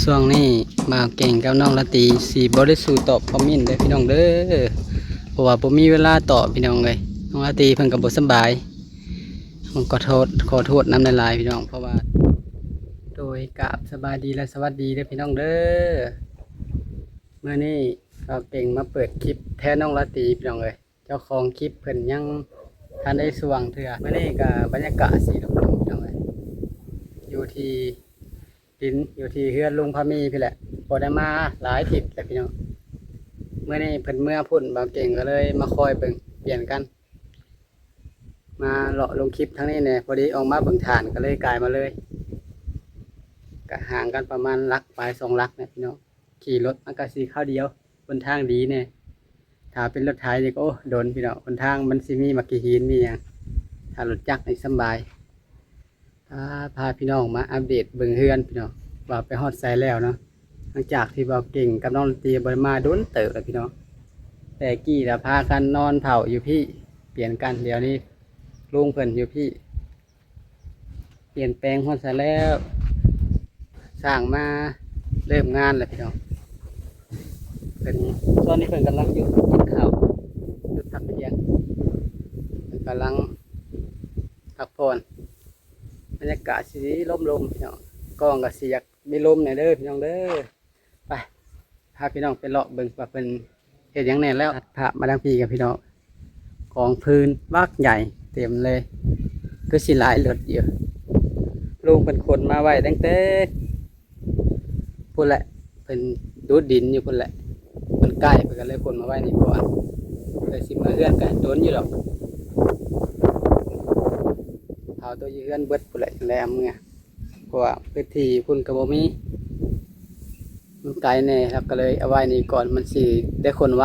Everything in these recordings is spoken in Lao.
ຊ່ວງນີ້ບ່າວເກັ່ງກັບນ້ອງລາຕີຊິບໍ່ໄດ້ສູ້ຕອບຄອມເມັນເດີພີ່ນ້ອງເດີ ເພາະວ່າບໍ່ມີເວລາຕອບພີ່ນ້ອງເອີຍ. ນ້ອງລາຕີເພິ່ນກໍບໍ່ສະບາຍ ຕ້ອງຂໍໂທດ ຂໍໂທດນຳຫຼາຍໆພີ່ນ້ອງ ເພາະວ່າ ໂດຍ ກາບສະບາຍດີ ແລະ ສະຫວັດດີເດີພີ່ນ້ອງເດີ. ມື້ນີ້ບ່າວເກັ່ງມາເປີດຄລິບແທນນ້ອງລາຕີພີ່ນ້ອງເອີຍ. ເຈົ້າຂອງຄລິບເພິ່ນຍັງທັນໄດ້ສວ່າງເທື່ອ. ມື້ນີ້ກໍບັນຍາກາດສີລົມໆ ພີ່ນ້ອງເອີຍ ຢູ່ທີ່ດິນ ຢູ່ທີ່ເຮືອນລຸງພາມີພີ້ແຫຼະ. ບໍ່ໄດ້ມາຫຼາຍທິດແລ້ວພີ່ນ້ອງ. ມື້ນີ້ເພິ່ນເມືອພຸ້ນ ບ່າວເກັ່ງກໍເລີຍມາຄອຍເບິ່ງ ປ່ຽນກັນ ມາເລາະລົງຄລິບທາງນີ້ແດ່. ພໍດີອອກມາເບິ່ງຖານກໍເລີຍກາຍມາເລີຍ. ກະຫ່າງກັນປະມານຫຼັກປາຍສອງຫຼັກນະພີ່ນ້ອງ. ຂີ່ລົດມັນກະຊິຄາວດຽວ ຫົນທາງດີແດ່. ຖ້າເປັນລົດໄຖນີ້ກໍ ໂອ້ ດົນພີ່ນ້ອງ. ຫົນທາງມັນຊິມີໝາກຂີ້ຫີນມີຫຍັງ. ຖ້າລົດຈັກນີ້ສຳບາຍ. ພາ ພາພີ່ນ້ອງມາອັບເດດເບິ່ງເຮືອນພີ່ນ້ອງ ວ່າໄປຮອດໃສແລ້ວເນາະ. ຫຼັງຈາກທີ່ບ່າວເກັ່ງກັບນ້ອງລາຕີບໍ່ໄດ້ມາດົນເຕີບແລ້ວພີ່ນ້ອງ. ແຕ່ກີ້ລະພາກັນນອນເຝົ້າຢູ່ພີ້ ປ່ຽນກັນ. ດຽວນີ້ລຸງເພິ່ນຢູ່ພີ້ ປ່ຽນແປງຮອດໃສແລ້ວ. ຊ່າງມາເລີ່ມງານແລ້ວພີ່ນ້ອງ. ເພິ່ນ ຕອນນີ້ເພິ່ນກຳລັງຢຸດກິນເຂົ້າ ຢຸດພັກທ່ຽງ ເພິ່ນກຳລັງພັກຜ່ອນ. ບັນຍາກາດຊິລົມໆ ພີ່ນ້ອງ. ກ້ອງກໍຊິຢາກມີລົມແດ່ເດີພີ່ນ້ອງເດີ. ໄປ ພາພີ່ນ້ອງໄປເລາະເບິ່ງວ່າເພິ່ນເຮັດຫຍັງແດ່ແລ້ວ. ຕັດພາບມາທາງພີ້ກັນພີ່ນ້ອງ. ກອງຟືນບັກໃຫຍ່ເຕັມເລີຍ ຄືຊິຫຼາຍລົດຢູ່. ລຸງເພິ່ນຂົນມາໄວ້ຕັ້ງແຕ່ພຸ້ນແຫຼະ ເພິ່ນດູດດິນຢູ່ພຸ້ນແຫຼະ. ມັນໃກ້ ເພິ່ນກໍເລີຍຂົນມາໄວ້ນີ້ກ່ອນ. ເພິ່ນຊິເມືອເຮືອນກໍດົນຢູ່ດອກ. ເຜົາຕົວຢູ່ເຮືອນເບິດພຸ້ນແຫຼະ ຈັ່ງໄດ້ເອົາເມືອ. ເພາະວ່າພື້ນທີ່ພຸ້ນກໍບໍ່ມີ ມັນໄກແດ່ ເຮົາກໍເລີຍເອົາໄວ້ນີ້ກ່ອນ ມັນຊິໄດ້ຂົນໄວ.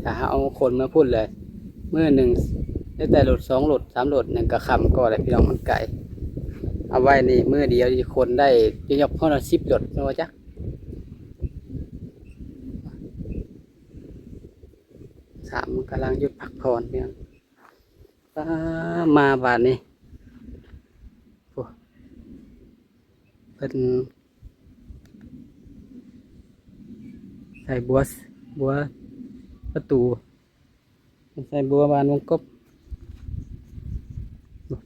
ຖ້າເຮົາເອົາຂົນເມືອພຸ້ນເລີຍ ມື້ໜຶ່ງໄດ້ແຕ່ລົດສອງລົດສາມລົດ ໜຶ່ງກໍຄ່ຳກ່ອນແຫຼະພີ່ນ້ອງ ມັນໄກ. ເອົາໄວ້ນີ້ມື້ດຽວຊິຂົນໄດ້ ຈະຍົກຮອດສິບລົດແມ່ນບໍ່ຈັກ. ສາມ ກຳລັງຢຸດພັກຜ່ອນພີ່ນ້ອງ. ປ້າ ມາບາດນີ້ ໂອ້ ເພິ່ນໃສ່ບົວ ບົວປະຕູ ໃສ່ບົວບານວົງກົບ.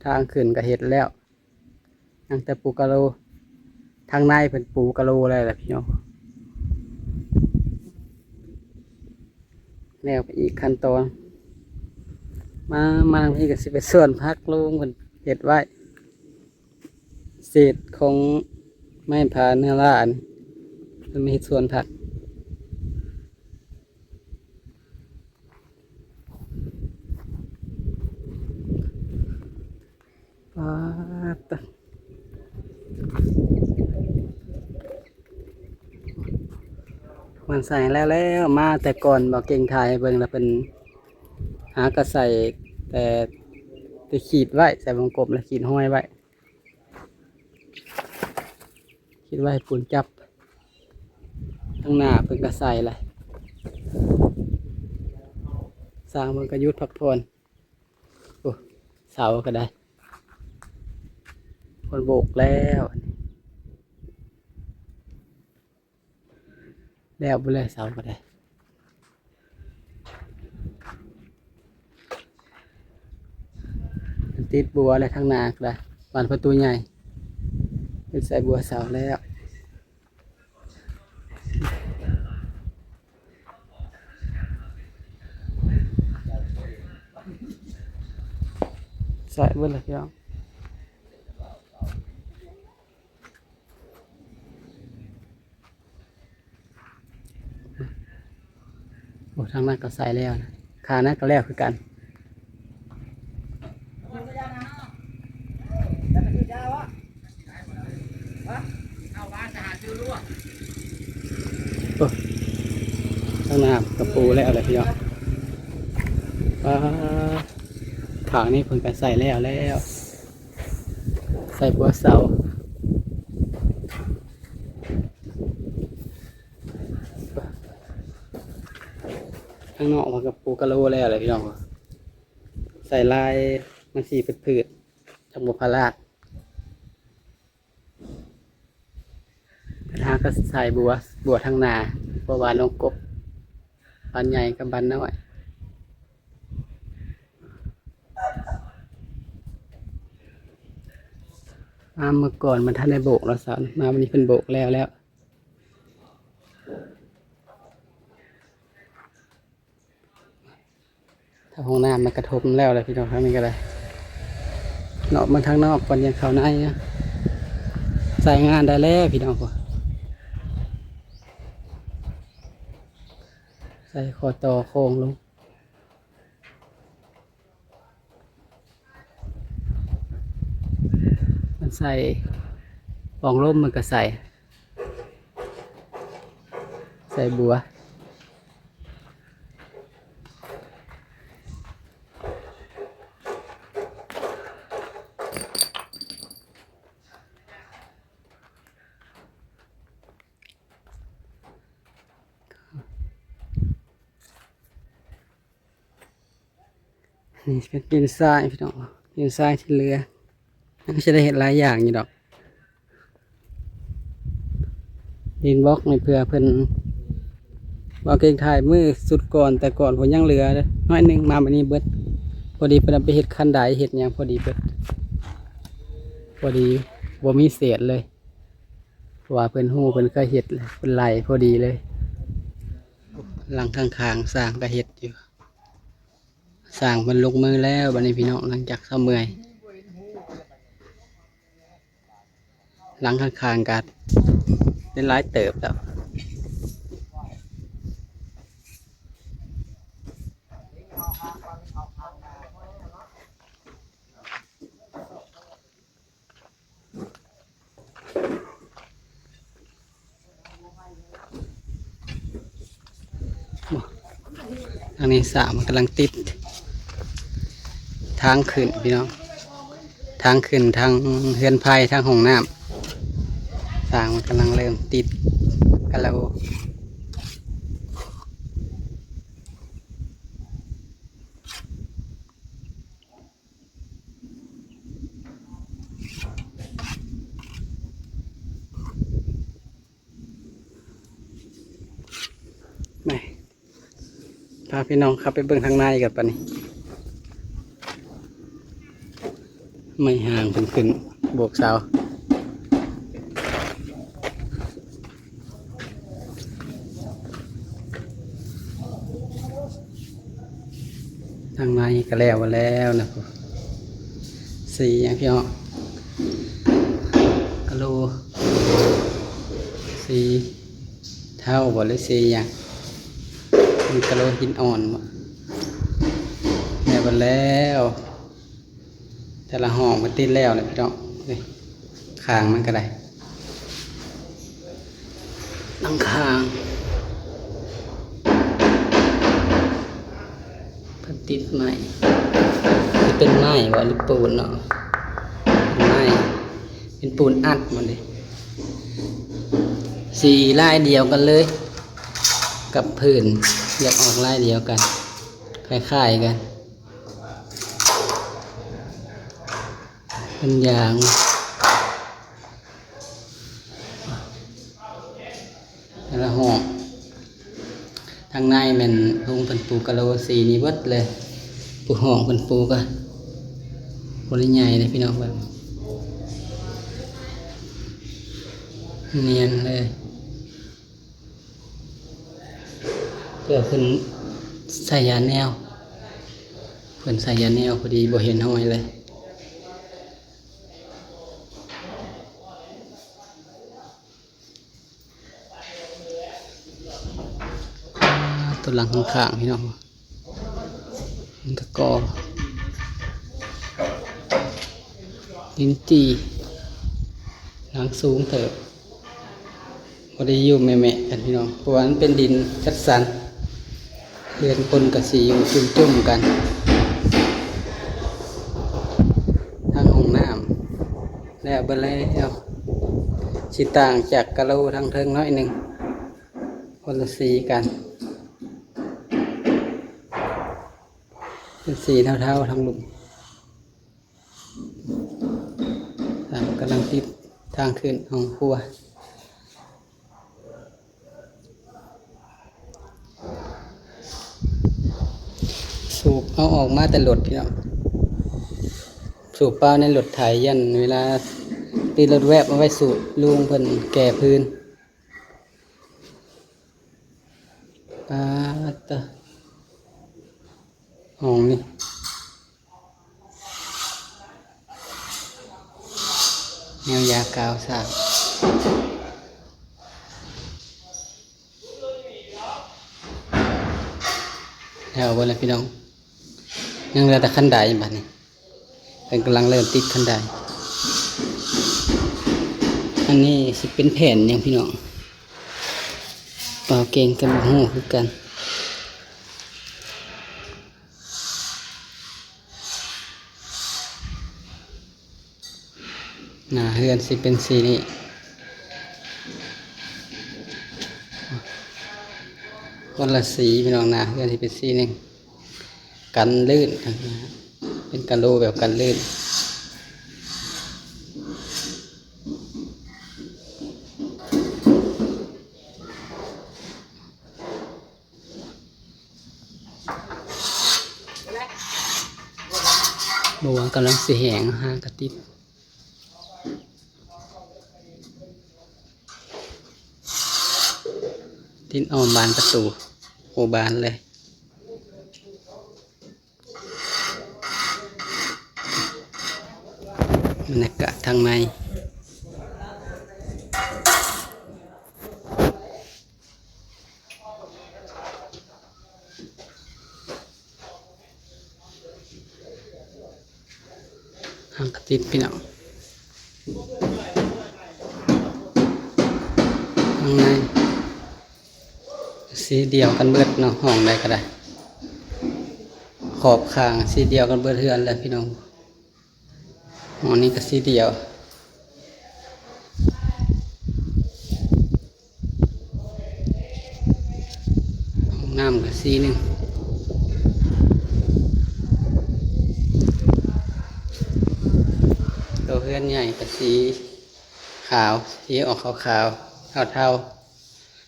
ທາງຂຶ້ນກໍເຮັດແລ້ວ ຍັງແຕ່ປູກະໂລ. ທາງໃນເພິ່ນປູກະໂລແລ້ວແຫຼະພີ່ນ້ອງ. ແລ້ວໄປອີກຂັ້ນຕອນ ມາ ມາທາງນີ້ກໍຊິເປັນສວນຜັກ ລຸງເພິ່ນເຮັດໄວ້ ເສດຂອງໄມ້ຜາເນື້ອລານ ເພິ່ນມາເຮັດສວນຜັກ. ປາດຕະ ມັນໃສ່ແລ້ວໆ ມາແຕ່ກ່ອນ ບໍ່ເກັ່ງຖ່າຍໃຫ້ເບິ່ງ ແລ້ວເພິ່ນຫາກໍໃສ່ແຕ່ ແຕ່ຂີດໄວ້ ໃສ່ວົງກົບ ແລ້ວຂີດຫ້ອຍໄວ້ ຂີດໄວ້ໃຫ້ປູນຈັບ. ທາງໜ້າເພິ່ນກໍໃສ່ແລ້ວ ຊ່າງເພິ່ນກໍຢຸດພັກຜ່ອນ. ໂອ້ ເສົາກໍໄດ້ ເພິ່ນໂບກແລ້ວ ແລ້ວບໍ່ແລ້ວເສົາກໍໄດ້ ມັນຕິດບົວແລ້ວ ທາງໜ້າກໍໄດ້ ບານປະຕູໃຫຍ່ ເຮັດໃສ່ບົວເສົາແລ້ວ. ໃສ່ເບິດແລ້ວພີ່ນ້ອງ ໂອ້ ທາງນັ້ນກໍໃສ່ແລ້ວນະ ຂ້າງນັ້ນກໍແລ້ວຄືກັນ. ໂອ້ ທາງໜ້າກະປູແລ້ວແຫຼະພີ່ນ້ອງ. ປາ ຂ້າງນີ້ເພິ່ນກະໃສ່ແລ້ວແລ້ວ ໃສ່ບົວເສົາ. ທາງນອກເພິ່ນກະປູກະໂລແລ້ວແຫຼະພີ່ນ້ອງ ໃສ່ລາຍມັນສີພືດໆ ຈັ່ງບໍ່ພະລາດ. ຫາກໍໃສ່ບົວ ບົວທາງໜ້າ ເພາະວ່າລົງກົບ ບານໃຫຍ່ກັບບານນ້ອຍ. ມາເມື່ອກ່ອນມັນທັນໄດ້ໂບກເນາະ ສາວ ມາວັນນີ້ເພິ່ນໂບກແລ້ວແລ້ວ. ຖ້າຫ້ອງນ້ຳມັນກະຖົມແລ້ວແຫຼະພີ່ນ້ອງ ທາງນີ້ກໍໄດ້ ເນາະ ມາທາງນອກກ່ອນ ຍັງເຂົ້າໃນນະ. ໃຊ້ງານໄດ້ແລ້ວພີ່ນ້ອງ ໃສ່ຂໍ້ຕໍ່ໂຄ້ງລົງ. ມັນໃສ່ປອງລົມ ມັນກໍໃສ່ ໃສ່ບົວ. ນີ້ເປັນດິນຊາຍພີ່ນ້ອງ ດິນຊາຍທີ່ເຫຼືອ ຍັງຊິໄດ້ເຮັດຫຼາຍຢ່າງຢູ່ດອກ. ດິນບລັອກນີ້ເພື່ອເພິ່ນ ເວົ້າເກັ່ງທ້າຍ ມື້ສຸດກ່ອນ ແຕ່ກ່ອນເພິ່ນຍັງເຫຼືອໜ້ອຍໜຶ່ງ ມາບັດນີ້ເບິດ. ພໍດີເພິ່ນເອົາໄປເຮັດຄັນໄດ ເຮັດຫຍັງ ພໍດີເບິດ ພໍດີບໍ່ມີເສດເລີຍ ເພາະວ່າເພິ່ນຮູ້ ເພິ່ນເຄີຍເຮັດ ເພິ່ນໄລ່ພໍດີເລີຍ. ຫຼັງຂ້າງໆ ຊ່າງກໍເຮັດຢູ່. ຊ່າງເພິ່ນລົງມືແລ້ວ ບັດນີ້ພີ່ນ້ອງ ຫຼັງຈາກເຊົາເມື່ອຍ ຫຼັງຂ້າງໆ ກໍເປັນຫຼາຍເຕີບແລ້ວ. ທາງນີ້ຊ່າງມັນກຳລັງຕິດທາງຂຶ້ນພີ່ນ້ອງ ທາງຂຶ້ນທາງເຮືອນໄພ ທາງຫ້ອງນ້ຳ ຊ່າງມັນກຳລັງເລີ່ມຕິດກະໂຫຼ. ໄປ ພາພີ່ນ້ອງເຂົ້າໄປເບິ່ງທາງໃນກັນບາດນີ້ ໄມ້ຫາງເພິ່ນຂຶ້ນໂບກເສົາ. ທາງໃນກໍແລ້ວແລ້ວນະ ສີຫຍັງພີ່ນ້ອງ ກະໂຫຼ ສີເທົາບໍ່ ຫຼືສີຫຍັງ ເປັນກະໂຫຼຫີນອ່ອນບໍ່ ແລ້ວແລ້ວ. ແຕ່ລະຫ້ອງມັນຕິດແລ້ວແຫຼະພີ່ນ້ອງ ນີ້ ຂ້າງມັນກໍໄດ້ ຫຼັງຄາເພິ່ນຕິດໄມ້ ຊິເປັນໄມ້ບໍ່ ຫຼືປູນເນາະ ໄມ້ ເປັນປູນອັດໝົດເດ້ ສີລາຍດຽວກັນເລີຍກັບພື້ນ ຢາກອອກລາຍດຽວກັນ ຄ້າຍໆກັນ. ເປັນຢາງ ແຕ່ລະຫ້ອງ ທາງໃນແມ່ນລຸງເພິ່ນປູກະໂຫຼສີນີ້ເບິດເລີຍ ຜູ້ຫ້ອງເພິ່ນປູກະບໍ່ໄດ້ໃຫຍ່ເດ້ພີ່ນ້ອງ ແບບນຽນເລີຍ. ເພື່ອເພິ່ນໃສ່ຢາແນວ ເພິ່ນໃສ່ຢາແນວ ພໍດີບໍ່ເຫັນຮອຍເລີຍ. ຕົວຫຼັງຂ້າງໆ ພີ່ນ້ອງ ມັນກະກໍ ດິນຈີ່ ຫຼັງສູງເຕີບ. ບໍ່ໄດ້ຢູ່ແມະໆກັນພີ່ນ້ອງ ເພາະວ່າມັນເປັນດິນຈັດສັນ ເຮືອນຄົນກະຊິຢູ່ຈຸ້ມໆກັນ. ທາງຫ້ອງນ້ຳແລ້ວເບິດແລ້ວ ຊິຕ່າງຈາກກະໂຫຼທາງເທິງໜ້ອຍໜຶ່ງ ຄົນລະສີກັນ ເປັນສີເທົາໆ ທາງລຸ່ມ. ກຳລັງຕິດທາງຂຶ້ນຫ້ອງຄົວ ເຮົາອອກມາແຕ່ລົດພີ່ນ້ອງ ສູບເປົ່າໃນລົດໄຖ ຢ້ານເວລາຕິດລົດແວະມາແວະສູບ ລຸງເພິ່ນແກ່ພື້ນ. ປາດເຕີ ຫ້ອງນີ້ ແນວຢາກາວສາກ ແລ້ວເບິດແລ້ວພີ່ນ້ອງ ຍັງເຫຼືອແຕ່ຄັນໄດບາດນີ້. ເພິ່ນກຳລັງເລີ່ມຕິດຄັນໄດ. ອັນນີ້ຊິເປັນແຜ່ນຫຍັງພີ່ນ້ອງ ບ່າວເກັ່ງກໍບໍ່ຮູ້ຄືກັນ. ໜ້າເຮືອນຊິເປັນສີນີ້ ຄົນລະສີພີ່ນ້ອງ ໜ້າເຮືອນຊິເປັນສີໜຶ່ງ ກັນລື່ນ ເປັນກະໂຫຼແບບກັນລື່ນ. ບົວກຳລັງຊິແຫ້ງ ຫາກະຕິດ ຕິດອ້ອມບານປະຕູ ໂອ້ ບານເລີຍ. ບັນຍາກາດທາງໃນ ຫາກະຕິດພີ່ນ້ອງ ທາງໃນ ສີດຽວກັນເບິດເນາະ ຫ້ອງໃດກໍໄດ້ ຂອບຂ້າງສີດຽວກັນເບິດເຮືອນແຫຼະພີ່ນ້ອງ. ຫ້ອງນີ້ກໍສີດຽວ ຫ້ອງນ້ຳກໍສີໜຶ່ງ ໂຕເຮືອນໃຫຍ່ກໍສີຂາວ ສີອອກຂາວໆ ເທົາ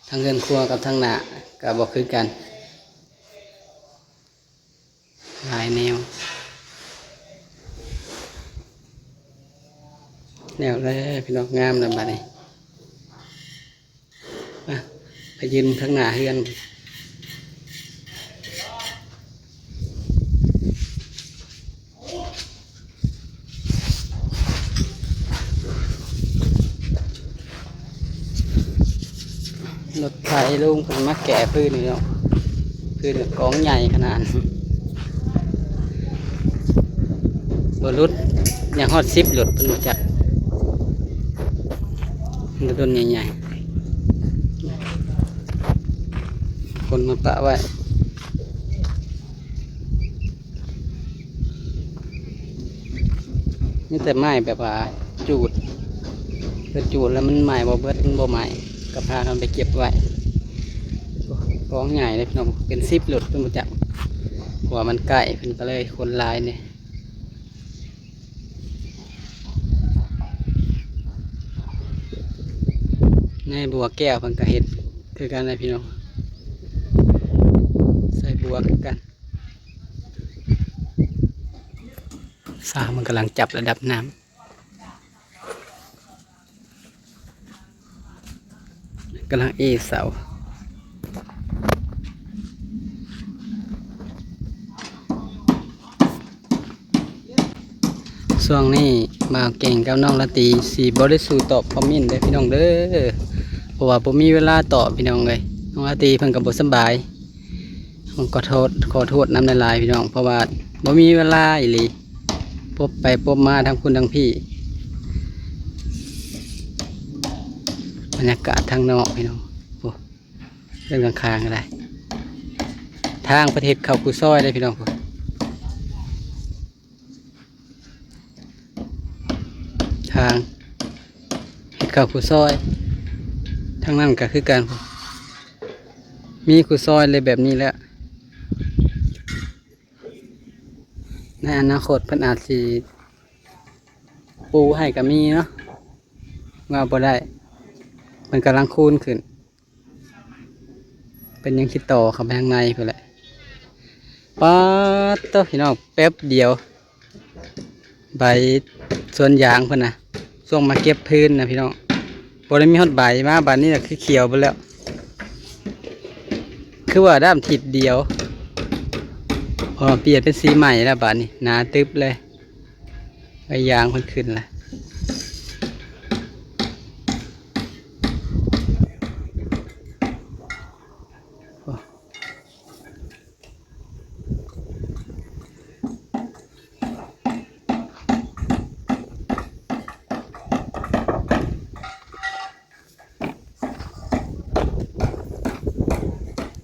ໆ ທັງເຮືອນຄົວກັບທາງໜ້າກໍບໍ່ຄືກັນ ຫຼາຍແນວ. ແລ້ວແຫຼະພີ່ນ້ອງ ງາມແລ້ວບາດນີ້ ມາ ໄປຢືນທາງໜ້າເຮືອນ. ລົດໄຖລຸງເພິ່ນມາແກ່ພື້ນນີ້ເນາະ ພື້ນກອງໃຫຍ່ຂະໜາດ ບໍ່ຫຼຸດ ຍັງຮອດສິບໂລດເພິ່ນບໍ່ຈັກ ໂດນໃຫຍ່ໆ ຄົນມາປະໄວ້. ມີແຕ່ໄມ້ແບບວ່າຈູດ ເພິ່ນຈູດແລ້ວມັນໄໝ້ບໍ່ເບິດ ມັນບໍ່ໄໝ້ ກໍພາກັນໄປເກັບໄວ້ ກອງໃຫຍ່ເດ້ພີ່ນ້ອງ ເປັນສິບໂລດເພິ່ນບໍ່ຈັກ ເພາະວ່າມັນໃກ້ ເພິ່ນກໍເລີຍຄົນຫຼາຍແດ່. ໃນບົວແກ້ວເພິ່ນກໍເຮັດຄືກັນນະພີ່ນ້ອງ ໃສ່ບົວຄືກັນ. ສາວມັນກຳລັງຈັບລະດັບນ້ຳ ກຳລັງເອເສົາ. ຊ່ວງນີ້ບ່າວເກັ່ງກັບນ້ອງລາຕີຊິບໍ່ໄດ້ສູ້ຕອບຄອມເມັນເດີພີ່ນ້ອງເດີ ເພາະວ່າບໍ່ມີເວລາຕອບພີ່ນ້ອງເອີຍ. ນ້ອງລາຕີເພິ່ນກໍບໍ່ສະບາຍ ຕ້ອງຂໍໂທດ ຂໍໂທດນຳຫຼາຍໆ ພີ່ນ້ອງ ເພາະວ່າບໍ່ມີເວລາອີ່ຫຼີ ປົບໄປປົບມາທັງພຸ້ນທັງພີ້. ບັນຍາກາດທາງນອກພີ່ນ້ອງ ໂອ້ ເຮືອນຂ້າງໆ ກໍໄດ້ ທາງເພິ່ນເຮັດເຂົ້າຄູຊອຍເດ້ພີ່ນ້ອງ ທາງເຮັດເຂົ້າຄູຊອຍ ທາງນັ້ນກໍຄືກັນ ມີຄູຊອຍເລີຍແບບນີ້ແຫຼະ. ໃນອະນາຄົດເພິ່ນອາດຊິປູໃຫ້ກໍມີເນາະ ວ່າບໍ່ໄດ້ ເພິ່ນກຳລັງຄູນຂຶ້ນ ເພິ່ນຍັງຊິຕໍ່ເຂົ້າໄປທາງໃນພຸ້ນແຫຼະ. ປາ ໂຕ ພີ່ນ້ອງ ແປັບດຽວ ໃບສວນຢາງເພິ່ນນະ ຊ່ວງມາເກັບພື້ນນະພີ່ນ້ອງ ບໍ່ໄດ້ມີຮອດໃບມາ ບາດນີ້ນະຄືຂຽວເບິດແລ້ວ ຄືວ່າດ້າມທິດດຽວ ອໍ ປ່ຽນເປັນສີໃໝ່ແລ້ວ ບາດນີ້ໜາຕຶບເລີຍ ໃບຢາງເພິ່ນຂຶ້ນລະ.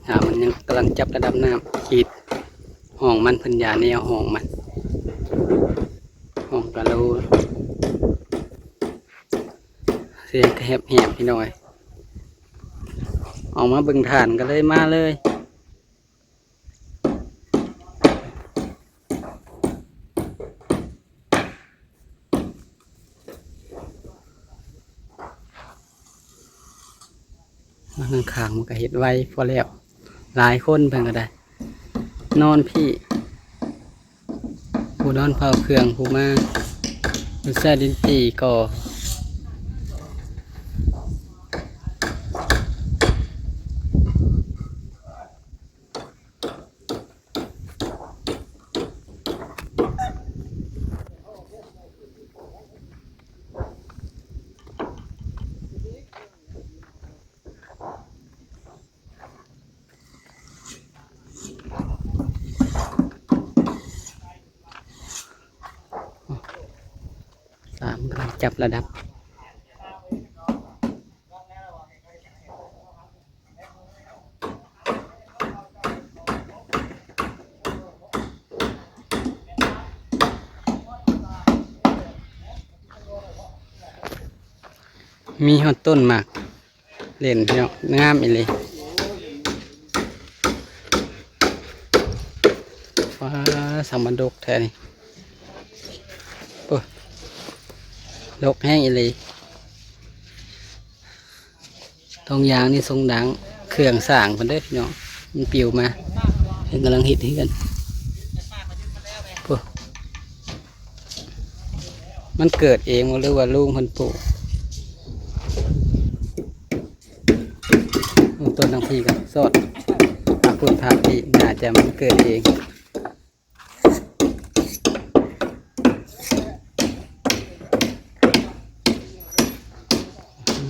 ອ່າ ມັນຍັງກຳລັງຈັບລະດັບນ້ຳ ຂີດຮ່ອງມັນ ເພິ່ນຢາແນວຮ່ອງມັນ ຮ່ອງກະໂຫຼ ສຽງກະແຫບໆ ພີ່ນ້ອງເອີຍ ອອກມາເບິ່ງຖ່ານກະເລີຍມາເລີຍ. ມາຂ້າງໆ ມັນກະເຮັດໄວພໍແລ້ວ ຫຼາຍຄົນເພິ່ນກະໄດ້ ນອນພີ້ ຜູ້ນອນເຝົ້າເຄື່ອງ ຜູ້ມາ ຜູ້ໃຊ້ດິນຈີ່ກໍ ສາມກຳລັງຈັບລະດັບ ມີຮອດຕົ້ນໝາກເລັ່ນ ພີ່ນ້ອງ ງາມອີ່ຫຼີ ວ້າ ຊ່າງມັນດົກແທ້ນີ້ ໂອ້ ດົກແຮງອີ່ຫຼີ. ທົ່ງຢາງນີ້ສົ່ງດັງ ເຄື່ອງສ້າງເພິ່ນເດີພີ່ນ້ອງ ມັນປິວມາ ເພິ່ນກຳລັງເຮັດເຮືອນ ໂອ້ ມັນເກີດເອງບໍ່ ຫຼືວ່າລຸງເພິ່ນປູກ? ຕົ້ນທາງພີ້ກໍຊອດ ພາກພຸ້ນພາກພີ້ ໜ້າຈະມັນເກີດເອງ.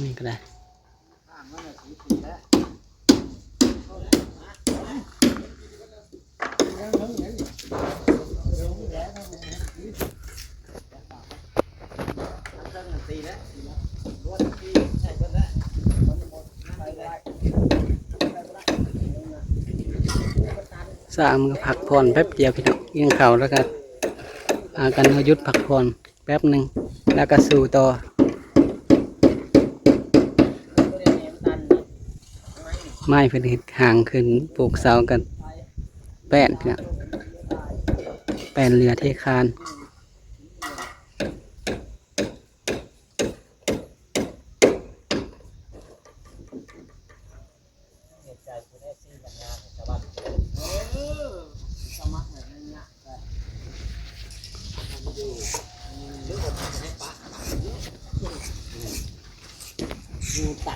ນີ້ກໍໄດ້ ຊ່າງມັນກໍພັກຜ່ອນແປັບດຽວພີ່ນ້ອງ ກິນເຂົ້າແລ້ວກໍພາກັນເອົາຢຸດພັກຜ່ອນແປັບໜຶ່ງ ແລ້ວກໍສູ້ຕໍ່. ໄມ້ເພິ່ນເຮັດຮ່າງຂຶ້ນ ປູກເສົາກັນ ແປ້ນພີ່ນ້ອງ ແປ້ນເຫຼືອເທຄານ.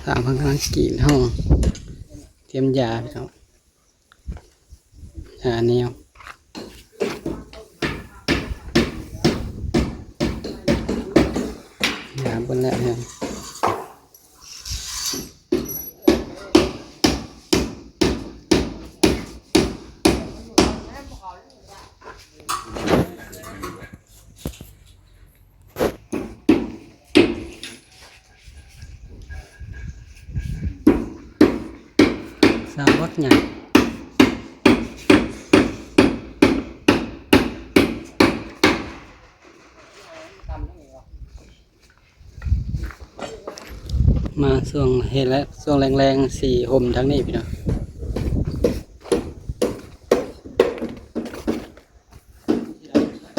ທາງເພິ່ນກຳລັງກຣີດຫ້ອງ ຕຽມຢາພີ່ນ້ອງ. ຫາແນວ ຫາເບິ່ງແລ້ວ ສາວບົດໃຫຍ່ ມາຊ່ວງເຮັດແລ້ວ ຊ່ວງແລງໆ ສີຫົ່ມທາງນີ້ພີ່ນ້ອງ.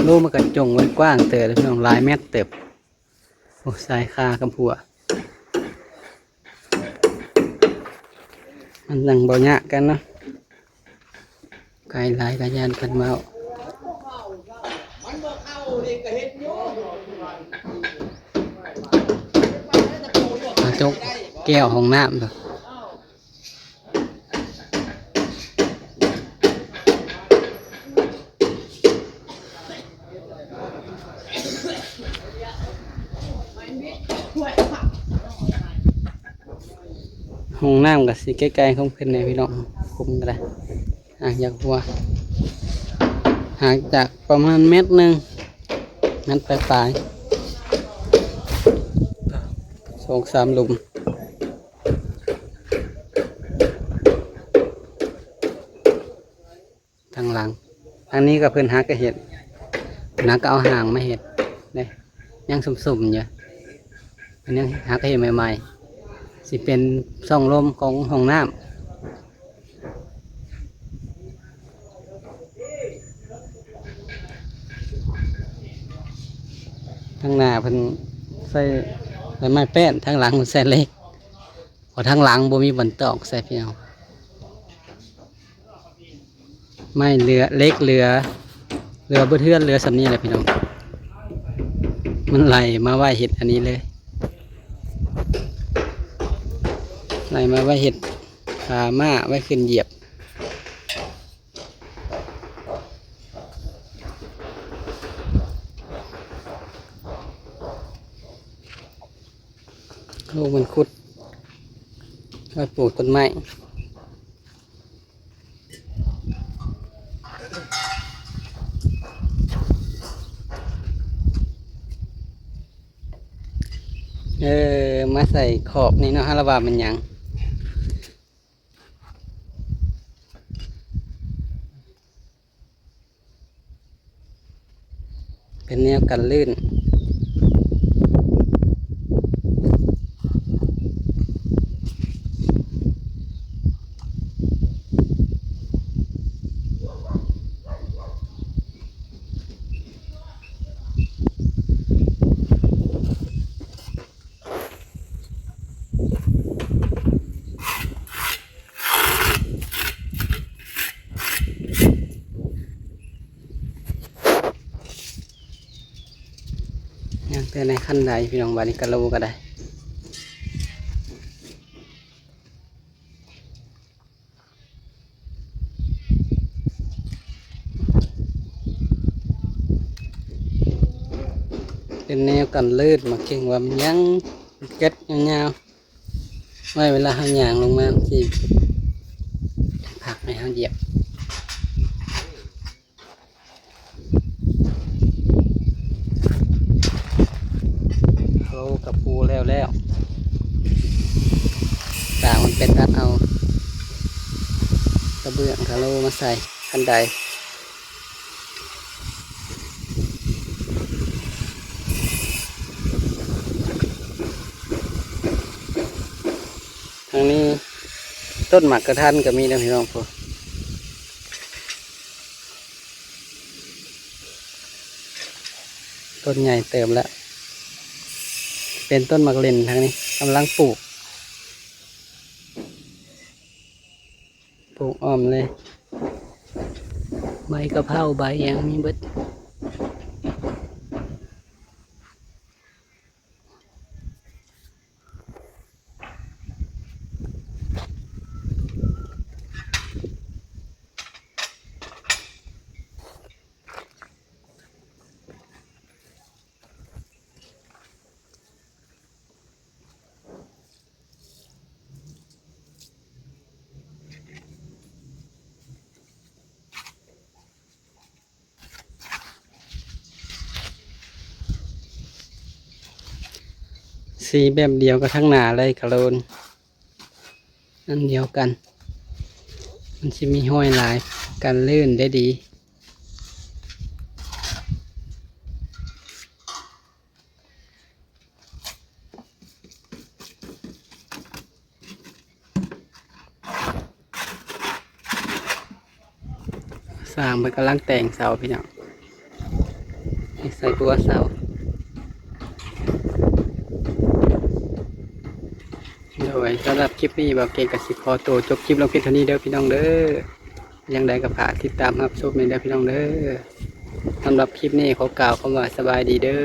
ຮູມັນກະຈົງໄວ້ກວ້າງເຕີບພີ່ນ້ອງ ຫຼາຍແມັດເຕີບ. ໂອ້ ສາຍຄາກັບຫົວ ມັນຍັງບໍ່ຍາກກັນເນາະ ໄກຫຼາຍກະຢ້ານເພິ່ນເວົ້າ. ຈົກແກ້ວຫ້ອງນ້ຳ. ຫ້ອງນ້ຳກໍຊິໃກ້ໆຂອງເພິ່ນແດ່ພີ່ນ້ອງ ຄຸມກໍໄດ້ ຫາກຢາກຫົວ ຫາກຈາກປະມານແມັດໜຶ່ງ ແມັດປາຍໆ ສອງສາມຫຼຸມ. ທາງຫຼັງ ທາງນີ້ກໍເພິ່ນຫາກໍເຮັດ ນາກໍເອົາຫາງມາເຮັດເດ້ ຍັງຊຸ່ມໆຢູ່ ເພິ່ນຍັງຫາກໍເຮັດໃໝ່ໆ ຊິເປັນຊ່ອງລົມຂອງຫ້ອງນ້ຳ. ທາງໜ້າເພິ່ນໃສ່ໃບໄມ້ແປ້ນ ທາງຫຼັງເພິ່ນໃສ່ເຫຼັກ ເພາະທາງຫຼັງບໍ່ມີບ່ອນຕອກໃສ່ພີ່ນ້ອງ. ໄມ້ເຫຼືອ ເຫຼັກເຫຼືອ ເຫຼືອເບິດເຮືອນ ເຫຼືອສ່ຳນີ້ແຫຼະພີ່ນ້ອງ ມັນໄຫຼມາໄວ້ເຮັດອັນນີ້ເລີຍ ໄຫຼມາໄວ້ເຮັດ ອ່າ ມ້າໄວ້ຂຶ້ນຢຽບ. ໂອ້ ມັນຂຸດ ໄວ້ປູກຕົ້ນໄມ້ ເອີ ມາໃສ່ຂອບນີ້ເນາະ ເຮົາລະວ່າມັນຫຍັງ. ເປັນແນວກັນລື່ນ. ຍັງແຕ່ໃນຂັ້ນໃດພີ່ນ້ອງ ບາດນີ້ກະໂລກະໄດ້ ເປັນແນວກັນລື່ນ ມາເກັ່ງວ່າມັນຍັງເກັດຍາວໆ ໄວ້ເວລາເຮົາຍ່າງລົງມາ ມັນຊິພັກໃຫ້ເຮົາຢຽບ. ໂອ້ ກະປູແລ້ວແລ້ວ ກະມັນໄປຕັດເອົາກະເບື້ອງກະໂລມາໃສ່ຄັນໄດ. ທາງນີ້ຕົ້ນໝາກກະທັນກໍມີເດີພີ່ນ້ອງ ພຸ້ນ ຕົ້ນໃຫຍ່ເຕີບແລ້ວ ເປັນຕົ້ນໝາກເລັ່ນ ທາງນີ້ກຳລັງປູກ ປູກອ້ອມເລີຍ ໃບກະເພົາ ໃບຫຍັງມີເບິດ. ສີແບບດຽວກັບທາງໜ້າເລີຍ ກະໂລນ ອັນດຽວກັນ ມັນຊິມີຮອຍຫຼາຍ ກັນລື່ນໄດ້ດີ. ຊ່າງເພິ່ນກຳລັງແຕ່ງເສົາພີ່ນ້ອງ ໃສ່ຫົວເສົາ. ໂດຍ ສຳລັບຄລິບນີ້ ບ່າວເກງກໍຊິຂໍໂຕຈົບຄລິບລົງພຽງເທົ່ານີ້ເດີພີ່ນ້ອງເດີ. ຈັ່ງໃດກໍຝາກຕິດຕາມຮັບຊົມແດ່ເດີພີ່ນ້ອງເດີ. ສຳລັບຄລິບນີ້ຂໍກ່າວຄຳວ່າສະບາຍດີເດີ.